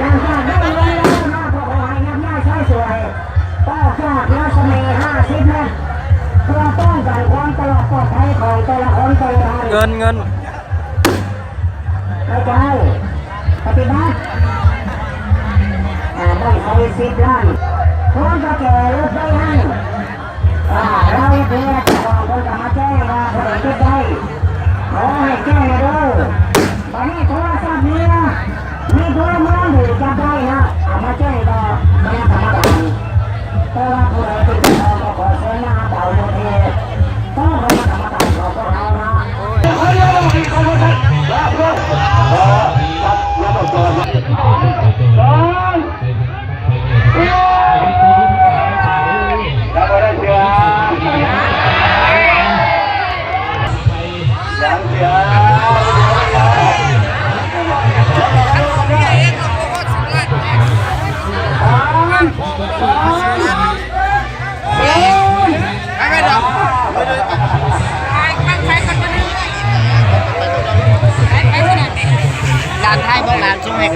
ຫຼັງຈາກນັ້ນເລີຍນະ ກໍຂໍໃຫ້ຍັກຍ້າຍໃຊ້ສວຍ ອອກຈາກລັດສະໝີຫ້າສິບແມັດ ເພື່ອປ້ອງກັນຄວາມຕະຫຼອດປອດໄພຂອງແຕ່ລະຄົນແຕ່ລະທ່ານ. ເງິນ ເງິນ ເຂົ້າໃຈ ປະຕິບັດ. ອ່າ ບັ້ງໄຟສິບລ້ານ ພວກເຖົ້າແກ່ລົດໄຟຫັ້ນ ອ່າ ລາວເຮັດເວລາເຈົ້າຂອງເພິ່ນກໍມາແຈ້ງວ່າຜູ້ໃດເກັບໄດ້ ຂໍໃຫ້ແຈ້ງແດ່ເດີ້. ບັດນີ້ໂທລະສັບເມືອ ມີພົນລະເມືອງດີຈັບໄດ້ນະ ເອົາມາແຈ້ງຕໍ່ຄະນະກຳມະການ ແຕ່ວ່າຜູ້ໃດເປັນເຈົ້າຂອງກໍຂໍເຊີນມາເອົາຢູ່ທີ່ໂຕະຄະນະກຳມະການຂອງພວກເຮົານະ. ຫຼານໄທເບິ່ງຫຼານຊ່ວຍ.